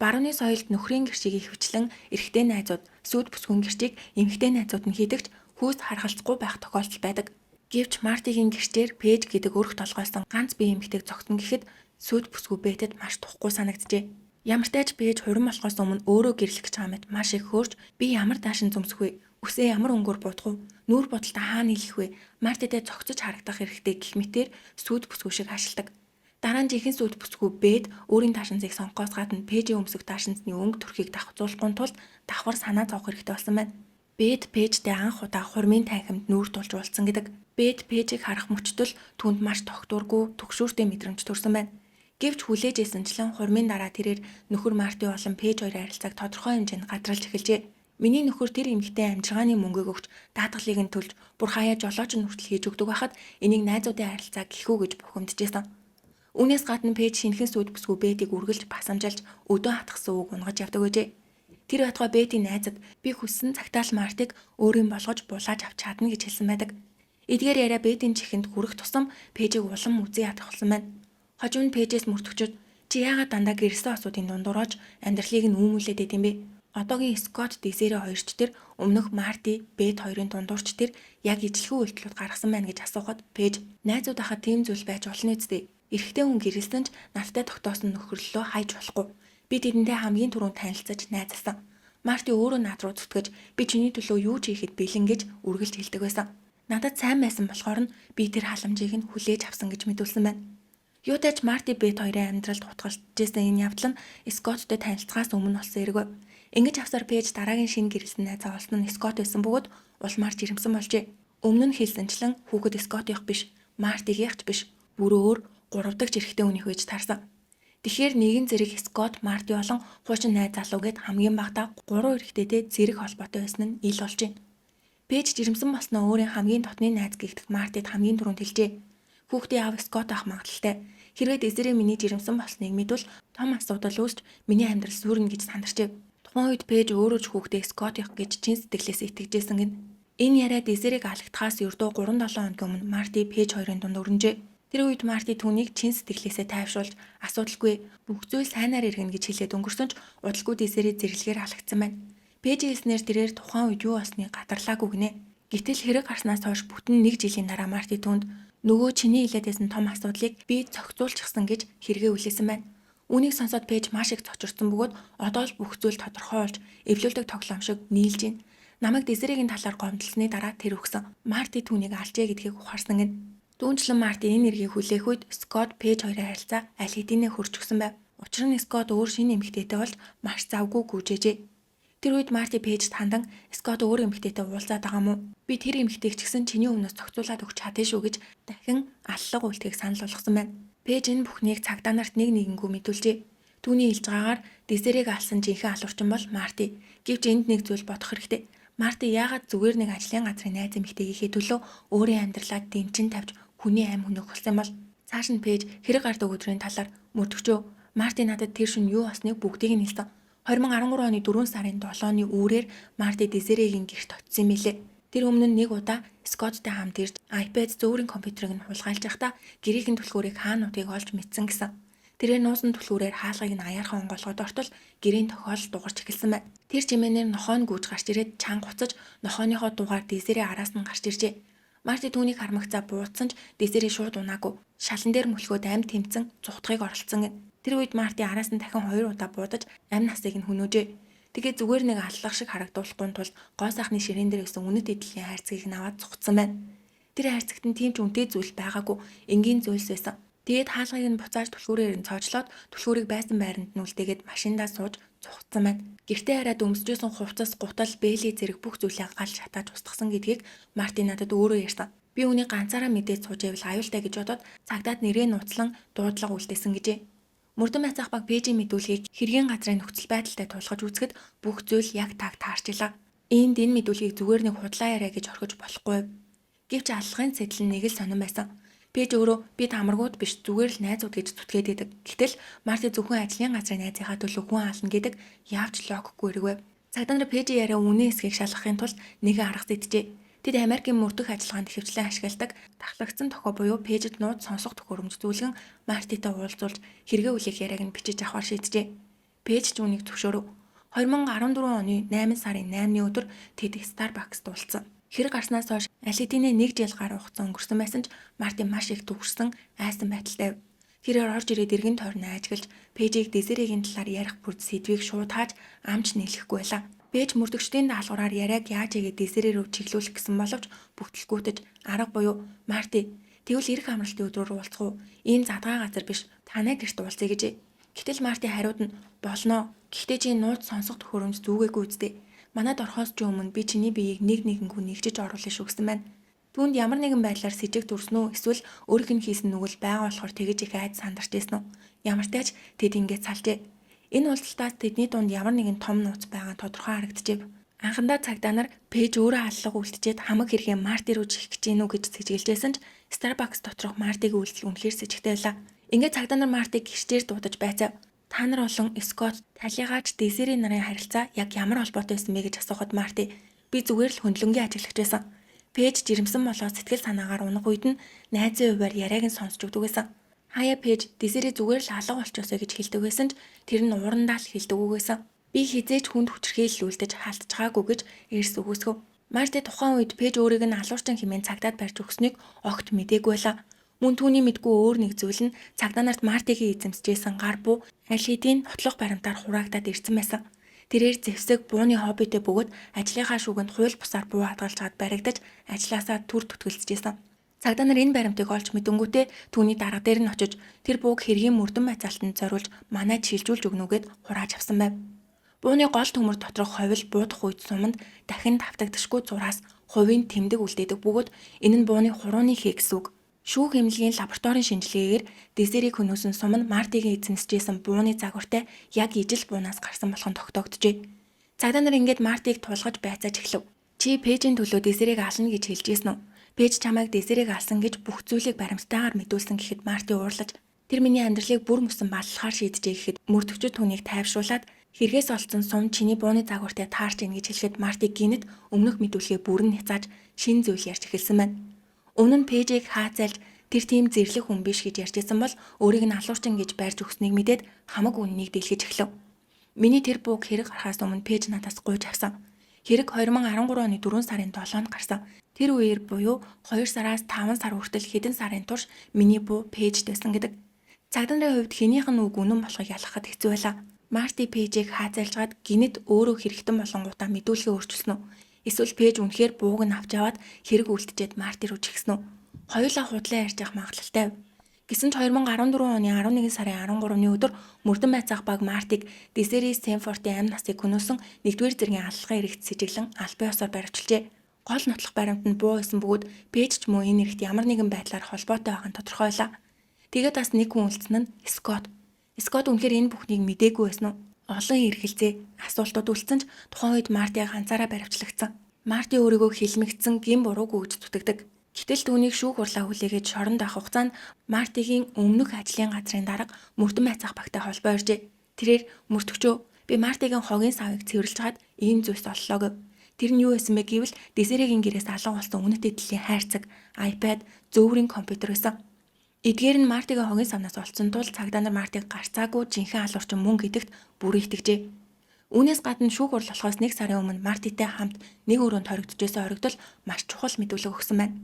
Барууны соёлд нөхрийн гэрчийг ихэвчлэн эрэгтэй найзууд, сүйд бүсгүйн гэрчийг эмэгтэй найзууд нь хийдэгч хүйс харгалцахгүй байх тохиолдол байдаг. Гэвч Мартигийн гэрчээр Пэж гэдэг өрх толгойлсон ганц бие эмэгтэйг зогтно гэхэд сүйд бүсгүй Бэтэд маш тухгүй санагджээ. Ямартай ч Пэж хурим болохоос өмнө өөрөө гэрлэх гэж байгаа мэт маш их хөөрч би ямар даашин зүмсэх вэ? Үсээ ямар өнгөөр будах вэ? Нүүр будалтаа хаана нийлэх вэ? Мартитай зогцож харагдах хэрэгтэй гэх мэтээр сүйд бүсгүй шиг ашигладаг. Дараа нь жинхэнэ сүйд бүсгүй Бэд өөрийн даашинзыг сонгохоос гадна Пэжийн өмсөх даашинзны өнгө төрхийг давхцуулахгүй тулд давхар санаа зовох хэрэгтэй болсон байна. Бэд Пэжтэй анх удаа хурмын танхимд нүүр тулж уулзсан гэдэг. Бэд Пэжийг харах мөчтөл түүнд маш тогтворгүй түгшүүртэй мэдрэмж төрсэн байна. Гэвч хүлээж ирсэнчлэн хурмын дараа тэрээр нөхөр Марти болон Пэж хоёрын харилцааг тодорхой хэмжээнд гадралж эхэлжээ. Миний нөхөр тэр эмэгтэй амжиргааны мөнгийг өгч даатгалыг нь төлж бүр хаяа жолооч нь хүртэл хийж өгдөг байхад энийг найзуудын харилцаа гэхүү гэж бухимджээ. Үүнээс гадна Пэж шинэхэн сүйд бүсгүй Бэтийг үргэлж басамжилж өдөө хатгсан үг унгаж явдаг гэжээ. Тэр байтугай Бэтийн найзад би хүссэн цагтаа л Мартиг өөрийн болгож булааж авч чадна гэж хэлсэн байдаг. Эдгээр яриа Бэтийн чихэнд хүрэх тусам Пэжийг улам үзий ядах болсон байна. Хожим нь Пэжээс мөртөгчөд чи яагаад дандаа гэрэлсэн осуудын дундуур ож амьдралыг нь үүмүүлээд байд юм бэ? Одоогийн Скотт Десерэ хоёрч тэр өмнөх Марти, Бэт хоёрын дундуурч тэр яг ижилхэн үйлдэлүүд гаргасан байна гэж асуухад Пэж найзууд ахад тийм зүйл байж болно үсттэй. Эрэгтэй хүн гэрэлсэн ч надтай тогтоосон нөхөрлөлөө хайж болохгүй. Би тэдэнтэй хамгийн түрүүнд танилцаж найзалсан. Марти өөрөө над руу зүтгэж би чиний төлөө юу ч хийхэд бэлэн гэж үргэлж хэлдэг байсан. Надад сайн байсан болохоор нь би тэр халамжийг нь хүлээж авсан гэж мэдүүлсэн байна. Юутай ч Марти Бэт хоёрын амьдралд хутгалжсэн энэ явдал нь Скотттой танилцахаас өмнө болсон хэрэг. Ингэж авсаар Пэж дараагийн шинэ гэрэлсэн найзаа олсон нь Скотт байсан бөгөөд улмаар жирэмсэн болжээ. Өмнө нь хэлсэнчлэн хүүхэд Скоттийнх биш, Мартигийнх ч биш, бүр өөр гурав дахь эрэгтэй хүнийх байж таарсан. Тэгэхээр нэгэн зэрэг Скотт, Марти болон хуучин найз залуу гэд хамгийн багадаа гурван эрэгтэйтэй зэрэг холбоотой байсан нь ил болж байна. Пэж жирэмсэн болсноо өөрийн хамгийн дотны найз гэгдэх Мартид хамгийн түрүүнд хэлжээ. Хүүхдийн аав Скотт авах магадлалтай. Хэрвээ Дезире миний жирэмсэн болсныг мэдвэл том асуудал үүсч миний амьдрал сүрнэ гэж сандарчээ. Тухайн үед Пэж өөрөө ч хүүхдээ Скоттийнх гэж чин сэтгэлээс итгэжсэн гин. Энэ яриа Дезирэг алагдахаас ердөө 3-7 хоногийн өмнө Марти Пэж хоёрын дунд өрнөжээ. Тэр үед Марти түүнийг чин сэтгэлээсээ тайвшруулж асуудалгүй бүх зүйл сайнаар эргэнэ гэж хэлээд өнгөрсөн ч удалгүй Дезире зэрлэгээр алагдсан байна. Пэжийн хэлснээр тэрээр тухайн үед юу болсныг гадарлаагүй гинэ. Гэтэл хэрэг гарснаас хойш бүтэн нэг жилийн дараа Марти түүнд нөгөө чиний хэлээд байсан том асуудлыг би зохицуулчихсан гэж хэрэгээ үлээсэн байна. Үүнийг сонсоод Пэж маш их цочирдсан бөгөөд одоо л бүх зүйл тодорхой болж эвлүүлдэг тоглоом шиг нийлж байна. Намайг Дезирегийн талаар гомдлсны дараа тэр өгсөн. Марти түүнийг алжээ гэдгийг ухаарсан гин. Түүнчлэн Марти энэ эргийг хүлээх үед Скотт Пэж хоёрын харилцаа аль хэдийнэ хөрчгсөн байв. Учир нь Скотт өөр шинэ эмэгтэйтэй болж маш завгүй гүйжээжээ. Тэр үед Марти Пэжд хандан Скотт өөр эмэгтэйтэй уулзаад байгаа мó? Би тэр эмэгтэйг ч гэсэн чиний өмнөөс зохицуулаад өгч чадна шүү гэж дахин аллага үлдэхийг санал болгосон байна. Пэж энэ бүхнийг цагдаа нарт нэг нэгэнгүү мэдүүлжээ. Түүний хэлж байгаагаар Дезерэг алсан жинхэнэ алуурчин бол Марти. Гэвч энд нэг зүйл бодох хэрэгтэй. Марти яагаад зүгээр нэг ажлын газрын найз эмэгтэйгийнхээ төлөө өөрийн амьдралаа дэнчин тавьж хүний амь хүнөөх болсон юм бол? Цааш нь Пэж хэрэг гардаг өдрийн талаар мөрдөгчөө Марти надад тэр шөнө юу болсныг бүгдийг нь хэлсэн. 2013 оны 4 сарын 7-ны үүрээр Марти Дезерегийн гэрт очсон юм билээ. Тэр өмнө нь нэг удаа Скотттой хамт ирж iPad зөөрийн компьютерыг нь хулгайлж байхдаа гэрийнхэн түлхүүрийг хаана нутгийг олж мэдсэн гэсэн. Тэрээр нуусан түлхүүрээр хаалгыг нь аяархан онгойлгоод ортол гэрийн тохиолдол дугарч эхэлсэн байна. Тэр чимээнээр нохой нь гүйж гарч ирээд чанга буцаж нохойныхоо дуугаар Дезере араас нь гарч иржээ. Марти түүнийг хармагцаа буудсан ч Дезере шууд унаагүй. Шалан дээр мөлхөөд амь тэмцэн зугтахыг оролцсон гин. Тэр үед Марти араас нь дахин 2 удаа буудаж амь насыг нь хөнөөжээ. Тэгээ зүгээр нэг аллах шиг харагдуулахгүй тулд гоо сайхны ширээн дээр өсөн үнэт эдлийн хайрцгийг нь аваад цугцсан байна. Тэр хайрцагт нь тийм ч үнэтэй зүйл байгаагүй, энгийн зүйлс байсан. Тэгээд хаалгыг нь буцааж түлхүүрээр нь цоожлоод түлхүүрийг байсан байранд нь үлдээгээд машиндаа сууж цугцсан байна. Гэртээ хараад өмсөжсэн хувцас, гутал, бээлий зэрэг бүх зүйлээ гал шатааж устгасан гэдгийг Марти надад өөрөө ярьсан. Би үүнийг ганцаараа мэдээд сууж байвал аюултай гэж бодоод цагдаад нэрээ нууцлан дуудлага үлдээсэн гэжээ. Мөрдөн байцаах баг Пэжийн мэдүүлгийг хэргийн газрын нөхцөл байдалтай тулгаж үзэхэд бүх зүйл яг таг таарч илаа. Иймд энэ мэдүүлгийг зүгээр нэг худлаа яриа гэж орхиж болохгүй. Гэвч аллагын сэтэл нь нэг л сонин байсан. Пэж өөрөө бид амаргууд биш, зүгээр л найзууд гэж зүтгээд идэг. Гэтэл Марти зөвхөн ажлын газрын найзынхаа төлөө хүн аална гэдэг яавч логикгүй хэрэг байв. Цагдаа нар Пэжийн яриа үнэн эсхийг шалгахын тулд нэгэн арга зэджээ. Тэд Америкийн мөрдөх ажиллагаанд ихэвчлэн ашигладаг тахлагдсан тохио буюу Пэжид нууц сонсох төхөөрөмж зүүлгэн Мартитай уулзуулж хэрэгээ хүлээх яриаг нь бичиж авахар шийджээ. Пэж ч үүнийг зөвшөөрөв. 2014 оны 8 сарын 8-ны өдөр тэд Starbucks-д уулзсан. Хэрэг гарснаас хойш аль хэдийнэ нэг жил гаруй хугацаа өнгөрсөн байсан ч Марти маш их түгшсэн, айсан байдалтай. Тэрээр орж ирээд эргэн тойрноо ажиглаж, Пэжийг Дезирегийн талаар ярих бүрд сэдвийг шууд хааж амж нийлэхгүй байлаа. Пэж мөрдөгчдийн даалгавраар яриаг яаж игээ Дезире рүү чиглүүлэх гэсэн боловч бүтэлгүйтэж арга буюу Марти тэгвэл ирэх амралтын өдрөөр уулзах уу? Ийм задгай газар биш. Танай гэрт уулзъя гэжээ. Гэтэл Марти хариуд нь болно. Гэхдээ чи нууц сонсох төхөөрөмж зүүгээгүй үсттэй. Манад орохоос ч өмнө би чиний биеийг нэг нэгэнгүү нэгжиж оруулах шүү гэсэн байна. Түүнд ямар нэгэн байдлаар сэжиг дүрсэн үү эсвэл өөрийнх нь хийсэн нүгэл байгаа болохоор тэгэж их айд сандарч байсан уу? Ямартай ч тэд ингэж салжээ. Энэ уулзалтаас тэдний дунд ямар нэгэн том нууц байгаа нь тодорхой харагджээ. Анхандаа цагдаа нар Пэж өөрөө аллага үлджээд хамаг хэрэгээ Марти рүү чихэх гэж гин үү гэж сэжиглэжсэн ч Starbucks доторх Мартигийн үйлдэл үнэхээр сэжигтэй байлаа. Ингээд цагдаа нар Мартиг гэрчээр дуудаж байцаав. Та нар болон Скотт талигаач Дезире нарын харилцаа яг ямар холбоотой байсан бэ гэж асуухад Марти би зүгээр л хөндлөнгийн ажиглагч байсан. Пэж жирэмсэн болоод сэтгэл санаагаар унах үед нь найзын хувиар яриаг нь сонсч өгдөг байсан. Хаяа Пэж Дезире зүгээр л алга болчихосоо гэж хэлдэг байсан ч тэр нь уурандаа л хэлдэг үг байсан. Би хизээч хүнд хүчирхийлүүлдэж халтчгаагүй гэж эрс үгүйсгэв. Марти тухайн үед Пэж өөрийг нь алуурчин хэмээн цагдаад барьж өгснийг огт мдээгүй байлаа. Мөн түүний мэдгүй өөр нэг зүйл нь цагдаа нарт Мартигийн эзэмсэжсэн гар буу аль хэдийн нотлох баримтаар хураагдаад ирсэн байсан. Тэрээр зэвсэг бууны хоббитэй бөгөөд ажлынхаа шүүгэнд хууль бусаар буу хадгалж чад баригдаж ажлаасаа түр түтгэлцэжсэн. Цагдаа нар энэ баримтыг олж мэдэнгүүтээ түүний дарга дээр нь очиж тэр бууг хэргийн мөрдөн байцаалтанд зориулж манайд шилжүүлж өгнө үгээд хурааж авсан байв. Бууны гол төмөр доторх ховил буудах үед суманд дахин давтагдашгүй зураас хувийн тэмдэг үлдээдэг бөгөөд энэ нь бууны хурууны хээ гэсэн үг. Шүүх эмнэлгийн лабораторийн шинжилгээгээр Дезирийг хөнөөсөн сум нь Мартигийн эзэмсэжсэн бууны загвартай яг ижил буунаас гарсан болох нь тогтоогджээ. Цагдаа нар ингээд Мартиг тулгаж байцааж эхлэв. Чи Пэжийн төлөө Дезирийг ална гэж хэлж ийсэн үү? Пэж чамайг Дезирийг алсан гэж бүх зүйлийг баримттайгаар мэдүүлсэн гэхэд Марти уурлаж тэр миний амьдралыг бүр мөсөн баллахаар шийджээ гэхэд мөрдөгчд түүнийг тайвшруулад хэрэгээс олцсон сум чиний бууны загвартай таарч ийн гэж хэлэхэд Марти гинэт өмнөх мэдүүлгээ бүрэн няцааж шин зүйл ярьж эхэлсэн байна. Өмнө нь Пэжийг хаацайлж тэр тийм зэрлэг хүн биш гэж ярьж исэн бол өөрийг нь алуурчин гэж барьж өгснийг мэдээд хамаг үннийг дэлгэж эхлэв. Миний тэр бууг хэрэг гарахаас өмнө Пэж надаас гуйж авсан. Хэрэг 2013 оны 4 сарын 7-нд гарсан. Тэр үеэр буюу 2 сараас 5 сар хүртэл хэдэн сарын турш миний буу Пэжд байсан гэдэг. Цагдаа нарын хувьд хэнийх нь үг үнэн болохыг ялгахад хэцүү байлаа. Марти Пэжийг хаацайлжгаад гинэт өөрөө хэрэгтэн болонгуудаа мэдүүлгээ өөрчилсөн үү? Эсвэл Пэж үнэхээр бууг нь авч яваад хэрэг үлджээд Марти руу чигсэн үү? Хоёулаа худлаа ярьж явах магадлалтай. Гэсэн ч 2014 оны 11 сарын 13-ны өдөр мөрдөн байцаах баг Мартиг Десери Сенфортын амь насыг хөнөөсөн 1-р зэргийн аллагын эрэгт сэжиглэн албан ёсоор баривчилжээ. Гол нотлох баримт нь буу байсан бөгөөд Пэж ч мөн энэ эрэгт ямар нэгэн байдлаар холбоотой байгаа нь тодорхой байлаа. Тэгээд бас нэг хүн үлдсэн нь Скотт. Скотт үнэхээр энэ бүхнийг мдээгүй байсан уу? Олон эргэлзээ асуултууд үлдсэн ч тухайн үед Марти ганцаараа баривчлагдсан. Марти өөрийгөө хилмигдсэн гин буруугүй гэж зүтгэдэг. Гэтэл түүнийг шүүх хурлаа хүлээгээд шоронд авах хугацаанд Мартигийн өмнөх ажлын газрын дарга мөрдөн байцаах багтай холбоо иржээ. Тэрээр мөрдөгчөө би Мартигийн хогийн савыг цэвэрлж хагаад ийм зүйлс оллоо гэв. Тэр нь юу байсан бэ гэвэл Десерегийн гэрээс алга болсон үнэт эдлийн хайрцаг, iPad, зөөврийн компьютер байсан. Эдгээр нь Мартигийн хогийн савнаас олцсон тул цагдаа нар Мартиг гарцаагүй жинхэнэ алуурчин мөн гэдэгт бүрэн итгэжээ. Үүнээс гадна шүүх хурал болохоос нэг сарын өмнө Мартитай хамт нэг өрөөнд хоригдчихсэн хоригдол маш чухал мэдүүлэг өгсөн байна.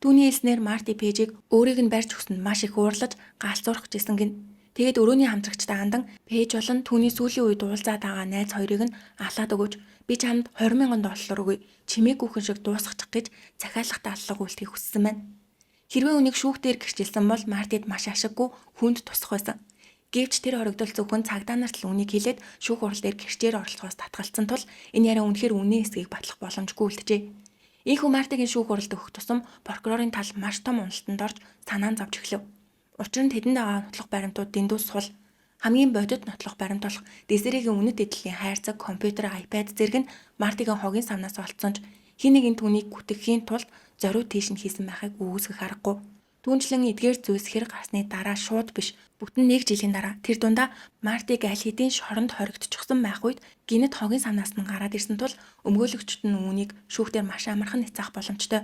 Түүний хэлснээр Марти Пэжийг өөрийг нь барьж өгсөнд маш их уурлаж галзуурах гэсэн гин. Тэгээд өрөөний хамтрагчтай хандан Пэж болон түүний сүүлийн үед уулзаад байгаа найз хоёрыг нь алаад өгөөч. Би чамд 20 мянган доллар өгье. Чимээгүйхэн шиг дуусгачих гэж захиалгатай аллага үлдэхийг хүссэн байна. Хэрвээ үнийг шүүхтээр гэрчилсэн бол Мартид маш ашиггүй хүнд тусах байсан. Гэвч тэр хоригдол зөвхөн цагдаа нарт л үнийг хэлээд шүүх хурал дээр гэрчээр оролцохоос татгалцсан тул энэ яриа үнэхээр үнэн эсхийг батлах боломжгүй үлджээ. Ийхүү Мартигийн шүүх хуралд өгөх тусам прокурорын тал маш том уналтанд орж санаа нь зовж эхлэв. Учир нь тэдэнд байгаа нотлох баримтууд дэндүү сул. Хамгийн бодит нотлох баримт болох Десерегийн үнэт эдлийн хайрцаг, компьютер, iPad зэрэг нь Мартигийн хогийн савнаас олцсон ч хэн нэгэн түүнийг гүтгэхийн тулд зориуд тийш нь хийсэн байхыг үгүйсгэх аргагүй. Түүнчлэн эдгээр зүйлс хэрэг гарсны дараа шууд биш, бүтэн нэг жилийн дараа тэр дундаа Мартиг аль хэдийн шоронд хоригдчихсон байх үед гэнэт хогийн самнаас нь гараад ирсэн тул өмгөөлөгчид нь үүнийг шүүхтэр маш амархан няцаах боломжтой.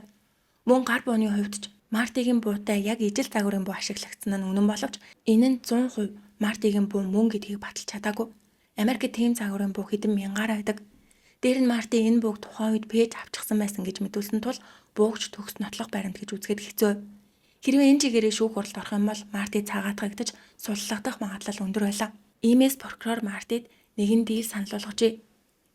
Мөн гар бууны хувьд ч Мартигийн буутай яг ижил загварын буу ашиглагдсан нь үнэн боловч энэ нь 100% Мартигийн буу мөн гэдгийг баталж чадаагүй. Америкт тийм загварын буу хэдэн мянгаар байдаг. Дээр нь Марти энэ бууг тухайн үед Пээж авчихсан байсан гэж мэдүүлсэн тул буугч төгс нотлох баримт гэж үзэхэд хэцүү. Хэрвээ энэ чигээрээ шүүх хуралд орох юм бол Марти цагаатгагдаж суллагдах магадлал өндөр байлаа. Иймээс прокурор Мартид нэгэн дийл санал болгожээ.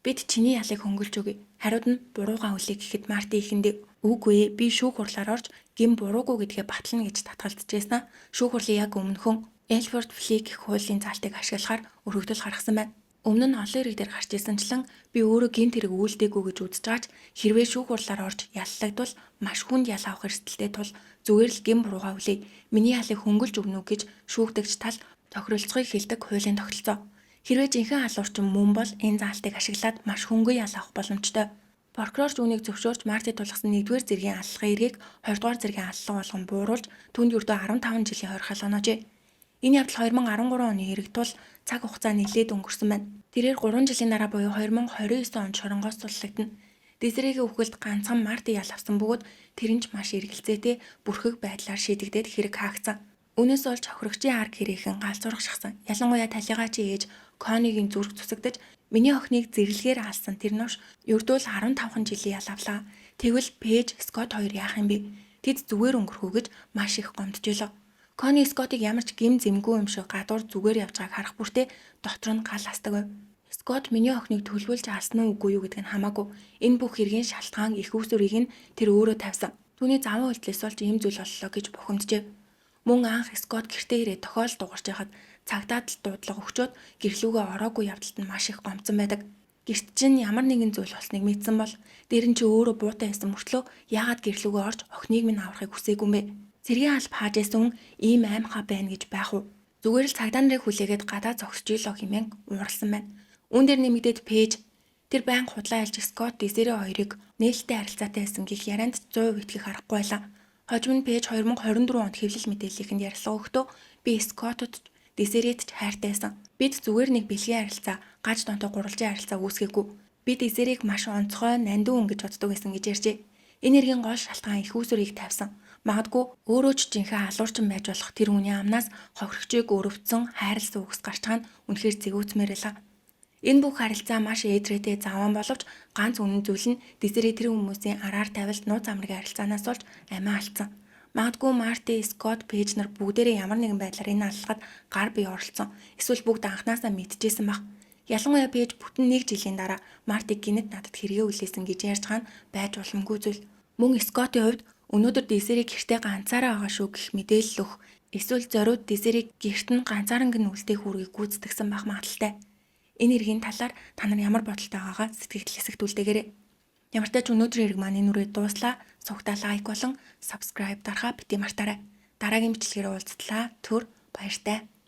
Бид чиний ялыг хөнгөлж өгье. Хариуд нь буруугаа хүлээх гэхэд Марти эхэндээ үгүй ээ, би шүүх хурлаар орж гэм буруугүй гэдгээ батлана гэж татгалзажсэн. Шүүх хурлын яг өмнөхөн Элфорд Флик гэх хуулийн заалтыг ашиглахаар өргөдөл гаргасан байна. Өмнө нь олон хэрэг дээр гарч ирсэнчлэн би өөрөө гэмт хэрэг үйлдээгүй гэж үзэж байгаа ч хэрвээ шүүх хурлаар орж яллагдвал маш хүнд ял авах эрсдэлтэй тул зүгээр л гэм буруугаа хүлээе. Миний ялыг хөнгөлж өгнө үү гэж шүүгдэгч тал тохиролцохыг хэлдэг хуулийн тогтолцоо. Хэрвээ жинхэнэ алуурчин мөн бол энэ заалтыг ашиглаад маш хөнгөн ял авах боломжтой. Прокурор ч үүнийг зөвшөөрч Марти тулгасан 1-р зэргийн аллагын эргийг 2-р зэргийн аллага болгон бууруулж түүнд ердөө 15 жилийн хорих оноожээ. Энэ явдал 2013 оны хэрэг тул цаг хугацаа нэлээд өнгөрсөн байна. Тэрээр 3 жилийн дараа буюу 2029 онд шоронгоос суллагдана. Дезирегийн үхэлд ганцхан Марти ял авсан бөгөөд тэр нь ч маш эргэлзээтэй бүрхэг байдлаар шийдэгдээд хэрэг хаагдсан. Үүнээс болж хохирогчийн ар гэрийнхэн галзуурах шахсан. Ялангуяа талигачийн ээж Конигийн зүрх цусагдаж миний охиныг зэрлэгээр алсан тэр новш ердөө л 15 жилийн ял авлаа. Тэгвэл Пээж, Скот хоёр яах юм бэ? Тэд зүгээр өнгөрөх үү гэж маш их гомдож билээ. Кони Скотыг ямар ч гэм зэмгүй юм шиг гадуур зүгээр явж байгааг харах бүртээ дотор нь гал асдаг байв. Скот миний охиныг төлөвлөж алсан уу үгүй юу гэдэг нь хамаагүй. Энэ бүх хэргийн шалтгаан их үүсвэрийг нь тэр өөрөө тавьсан. Түүний заван үйлдэлээс болж ийм зүйл боллоо гэж бухимджээ. Мөн анх Скот гэртээ ирээд тохиол дуугарч байхад цагдаад л дуудлага өгчөөд гэрлүүгээ ороогүй явдалд нь маш их гомдсон байдаг. Гэрт чинь ямар нэгэн зүйл болсныг мэдсэн бол дээр нь чи өөрөө буутай байсан мөртлөө яагаад гэрлүүгээ орж охиныг минь аврахыг хүсээгүй юм бэ? Цэргийн алба хааж исэн хүн ийм аймхаа байна гэж байх уу? Зүгээр л цагдаа нарыг хүлээгээд гадаа зогсож илоо хэмээн ууралсан байна. Үүн дээр нэмэгдээд Пээж тэр байнга худлаа хэлж Скот Дезире хоёрыг нээлттэй харилцаатай байсан гэх ярианд 100% итгэх аргагүй байлаа. Хожим нь Пээж 2024 онд хэвлэл мэдээллийнхэнд ярилцлага өгөхдөө би Скоттод Дезирэд ч хайртай байсан. Бид зүгээр нэг бэлгийн харилцаа, гаж донтой гурвалжин харилцаа үүсгээгүй. Би Дезирийг маш онцгой, нандин хүн гэж боддог байсан гэж ярьжээ. Энэ хэргийн гол шалтгаан их үүсвэрийг тавьсан. Магадгүй өөрөө ч жинхэнэ алуурчин байж болох тэр хүний амнаас хохирогчийг өрөвдсөн хайрласан үгс гарч байгаа нь үнэхээр зэвүүцмээр байлаа. Энэ бүх харилцаа маш ээдрээтэй заван боловч ганц үнэн зүйл нь Дезире тэр хүмүүсийн араар тавилт нууц амргийн харилцаанаас болж амиа алдсан. Магадгүй Марти, Скот, Пээж нар бүгдээрээ ямар нэгэн байдлаар энэ аллагад гар бие оролцсон. Эсвэл бүгд анхнаасаа мэдчихсэн байх. Ялангуяа Пээж бүтэн нэг жилийн дараа Мартиг гэнэт надад хэрэгээ хүлээсэн гэж ярьж байгаа нь байж боломгүй зүйл. Мөн Скоттын хувьд өнөөдөр Дезирийг гэртээ ганцаараа байгаа шүү гэх мэдээлэл өгөх эсвэл зориуд Дезирийг гэрт нь ганцааранг нь үлдээх үүргийг гүйцэтгэсэн байх магадлалтай. Энэ хэргийн талаар та нар ямар бодолтой байгаагаа сэтгэгдэл хэсэгт үлдээгээрэй. Ямартай ч өнөөдрийн хэрэг маань энэ үрээд дууслаа. Сувагтаа like болон subscribe дарахаа битгий мартаарай. Дараагийн бичлэгээр уулзтлаа. Түр баяртай.